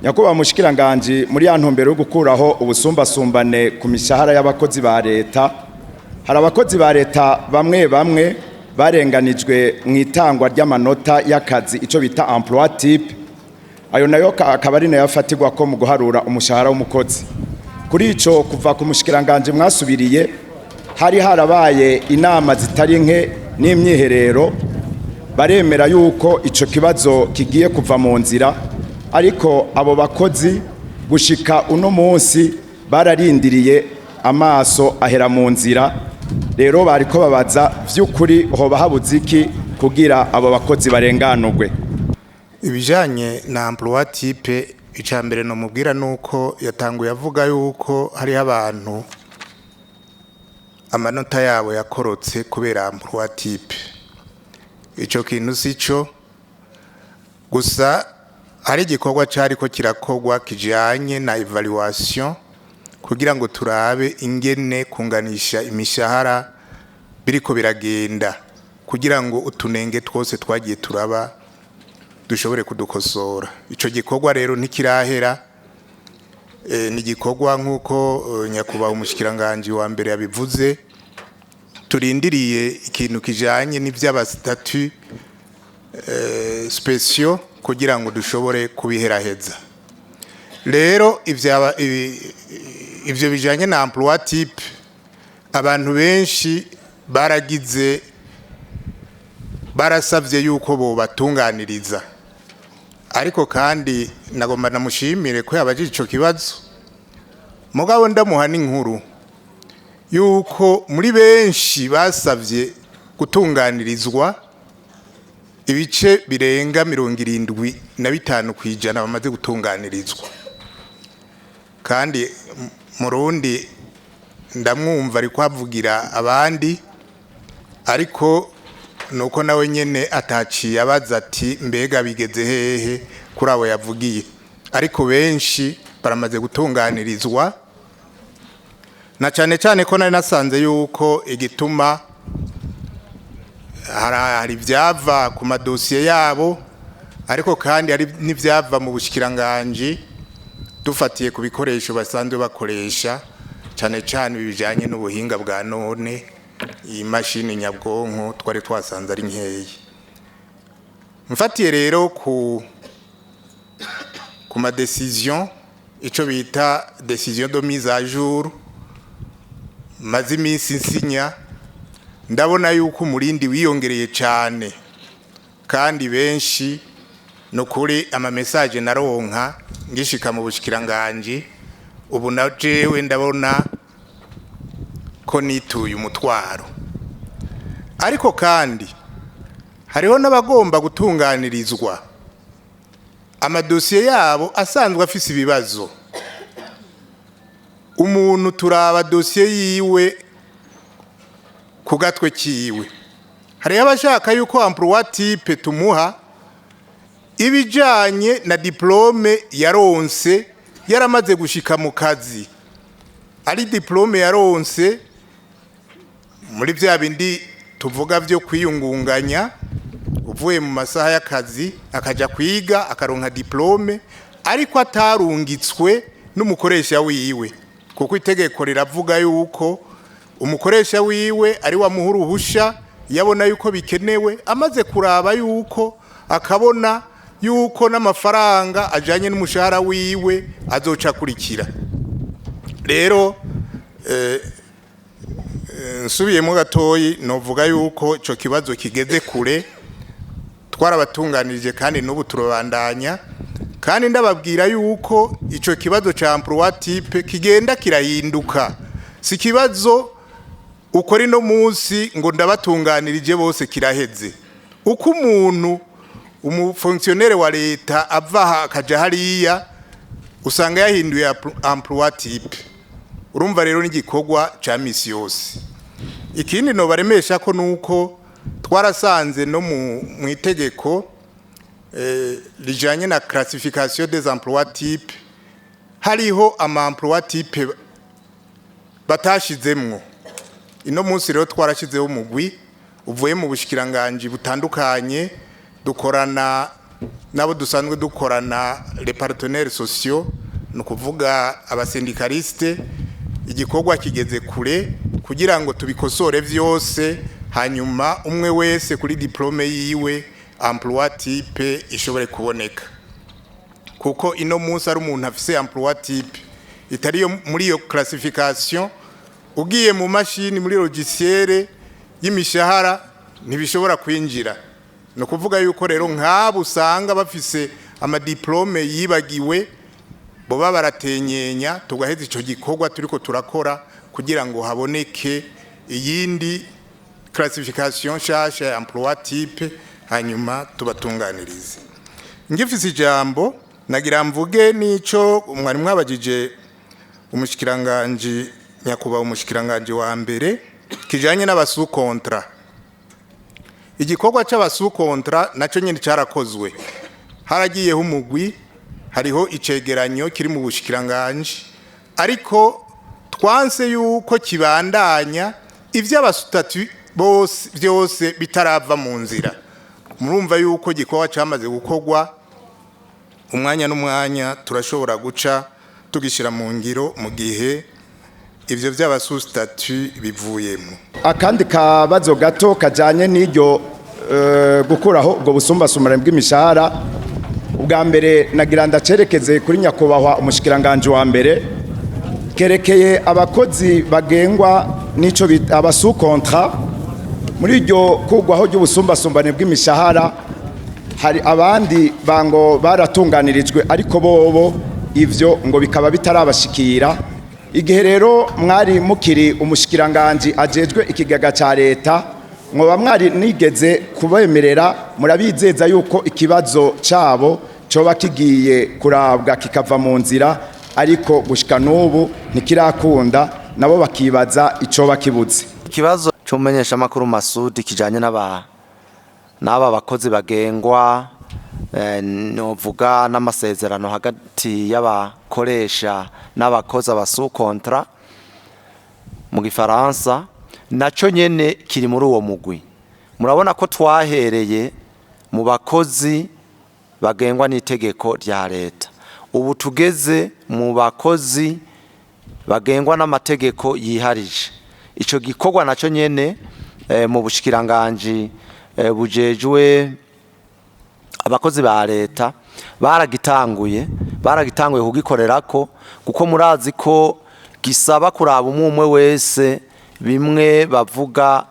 Nyakubahwa mushikiranganji, muri ya ntumbero yo gukuraho ubusumbasumbane ku mishahara y'abakozi ba leta, hari abakozi ba leta bamwe bamwe barenganijwe mu itangwa ry'amanota y'akazi, ico bita emploi type. Ayo nayo akaba ari nayo afatirwa ko mu guharura umushahara w'umukozi. Kuri ico, kuva ku mushikiranganji mwasubiriye, hari harabaye inama zitari nke n'imyiherero, baremera yuko ico kibazo kigiye kuva mu nzira. Ariko abo bakozi gushika uno munsi bararindiriye, amaso ahera mu nzira. Rero bariko babaza: vy'ukuri hoba habuze iki kugira abo bakozi barenganurwe? Ibijanye na emploi type, icya mbere nomubwira nuko yatanguye avuga yuko hariho abantu amanota yabo yakorotse kubera emploi type. Ico kintu sico. Gusa hari igikorwa cariko kirakorwa kijanye na évaluation kugira ngo turabe ingene kunganisha imishahara biriko biragenda, kugira ngo utunenge twose twagiye turaba dushobore kudukosora. Ico gikorwa rero ntikirahera. Ni igikorwa, nk'uko nyakubahwa umushikiranganji wa mbere yabivuze, turindiriye ikintu kijanye n'ivy'aba statuts spéciaux kugira ngo dushobore kubiheraheza. Rero ivyo bijanye na emploi type, abantu benshi baragize, barasavye yuko bobatunganiriza. Ariko kandi nagomba namushimire ko yabajije ico kibazo, mugabo ndamuha n'inkuru yuko muri benshi basavye gutunganirizwa, ibice birenga 75% bamaze gutunganirizwa. Kandi murundi ndamwumva ariko avugira abandi, ariko nuko nawe nyene ataciye abaza ati: "Mbega bigeze hehe kuri abo yavugiye?" Ariko benshi baramaze gutunganirizwa, na cyane cyane ko nari nasanze yuko igituma hari ibyava ku madosiye yabo, ariko kandi hari n'ibyava mu bushikiranganji dufatiye ku bikoresho basanzwe bakoresha, cyane cyane bijyanye n'ubuhinga bwa none. Iyi mashini nyabwonko twari twasanze ari nkeya. Mfatiye rero ku ma décisions, icyo bita décision de mise à jour maze iminsi nsinya, ndabona yuko umurindi wiyongereye cyane. Kandi benshi no kuri ama messages naronka ngishika mu bushikiranganji, ubu na jewe ndabona ko nituye umutwaro. Ariko kandi hariho n'abagomba gutunganirizwa amadosiye yabo asanzwe afise ibibazo. Umuntu turaba dosiye yiwe ku gatwe kiwe. Hariho abashaka yuko emploi type tumuha ibijanye na diplôme yaronse yaramaze gushika mu kazi, ari diplôme yaronse muri vya bindi tuvuga byo kwiyungunganya, uvuye mu masaha y'akazi akaja kwiga akaronka diplôme, ariko atarungitswe n'umukoresha wiwe, kuko itegeko riravuga yuko umukoresha wiwe ari wamuha uruhusha yabona yuko bikenewe, amaze kuraba yuko akabona yuko n'amafaranga ajanye n'umushahara wiwe azoca akurikira. Rero nsubiyemo gatoyi, novuga yuko ico kibazo kigeze kure. Twarabatunganirije kandi n'ubu turabandanya. Kandi ndababwira yuko ico kibazo ca emploi type kigenda kirahinduka. Si ikibazo ukora ino munsi ngo ndabatunganirije bose kiraheze. Uko umuntu umu fonctionnaire wa leta ava aha akaja hariya, usanga yahinduye emploi type. Urumva rero n'igikorwa ca misi yose. Ikindi nobaremesha ko nuko twarasanze no mu itegeko rijanye na classification des emplois type hariho ama emploi type batashizemwo. Ino munsi rero twarashyizeho umugwi uvuye mu bushikiranganji butandukanye, dukorana. Nabo dusanzwe dukorana, les partenaires sociaux, ni ukuvuga abasyndicalistes, igikorwa kigeze kure kugira ngo tubikosore vyose, hanyuma umwe wese kuri diplôme yiwe emploi type ishobore kuboneka. Kuko ino munsi ari umuntu afise emploi type itari yo muri iyo classification, ugiye mu mashini, muri logiciel y'imishahara, ntibishobora kwinjira. Ni ukuvuga yuko rero nk'abo usanga bafise amadiplômes yibagiwe, boba baratenyenya, tugaheza ico gikorwa turiko turakora kugira ngo haboneke iyindi classification nshasha ya emploi type, hanyuma tubatunganirize. Ngifise ijambo, nagira mvuge nico mwari mwabajije umushikiranganje, nyakubahwa umushikiranganje wa mbere, kijanye n'abasous-contrat. Igikorwa c'abasous-contrat naco nyene carakozwe, haragiyeho umugwi, hariho icegeranyo kiri mu bushikiranganje, ariko twanse yuko kibandanya ivy'abasous-statut bose byose bitarava mu nzira. Murumva yuko gikorwa cyamaze gukorwa, umwanya n'umwanya turashobora guca tugishyira mu ngiro mu gihe ivyo vy'abasous-statut bivuyemo. Akandi kabazo gato kajanye n'iryo gukuraho ubwo busumbasumbane bw'imishahara, ubwa mbere nagira ndacerekeze kuri nyakubahwa umushikiranganje wa mbere, kerekeye abakozi bagengwa n'ico bita abasous-contrat. Muri iryo kugwaho ry'ubusumbasumbane bw'imishahara, hari abandi bango baratunganirijwe, ariko bobo ivyo ngo bikaba bitarabashikira. Igihe rero mwari mukiri umushikiranganje ajejwe ikigega ca leta, mwoba mwari nigeze kubemerera, murabizeza yuko ikibazo cabo coba kigiye kurabwa kikava mu nzira, ariko gushika n'ubu ntikirakunda, nabo bakibaza icoba kibuze. Ikibazo c'umumenyeshamakuru Masudi kijanye n'aba bakozi bagengwa novuga n'amasezerano hagati y'abakoresha n'abakozi, abasous-contrat mu gifaransa, naco nyene kiri muri uwo mugwi. Murabona ko twahereye mu bakozi bagengwa n'itegeko rya leta, ubu tugeze mu bakozi bagengwa n'amategeko yiharije. Ico gikorwa naco nyene mu bushikiranganji bujejwe abakozi ba leta baragitanguye kugikorerako, kuko murazi ko gisaba kuraba umwe umwe wese, bimwe bavuga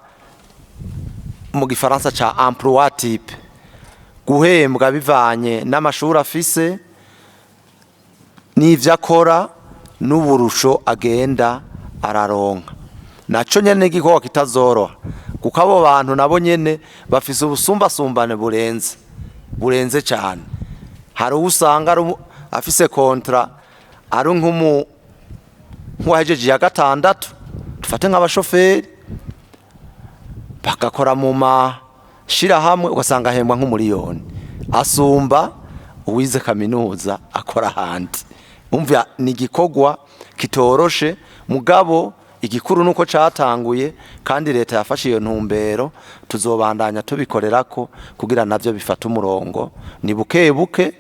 mu gifaransa ca emploi type, guhembwa bivanye n'amashuri afise n'ivyo akora n'uburusho agenda araronka. Naco nyene igikorwa kitazoroha, kuko abo bantu nabo nyene bafise ubusumbasumbane burenze cyane. Hari uwo usanga afise contrat ari nk'uwahejeje iya gatandatu, dufate nk'abashoferi bagakora mu mashirahamwe, ugasanga ahembwa nk'umuriyoni, asumba uwize kaminuza akora ahandi. Umva, ni igikorwa kitoroshe, mugabo igikuru nuko catanguye kandi leta yafashe iyo ntumbero, tuzobandanya tubikorerako kugira navyo bifate umurongo. Ni buke buke,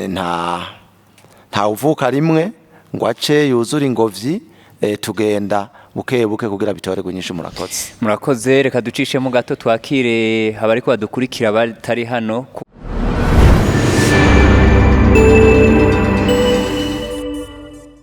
nta uvuka rimwe ngo ace yuzure ingobyi, tugenda buke buke kugira bitorerwe inyishu. Murakoze. Murakoze. Reka ducishemo gato twakire abariko badukurikira batari hano.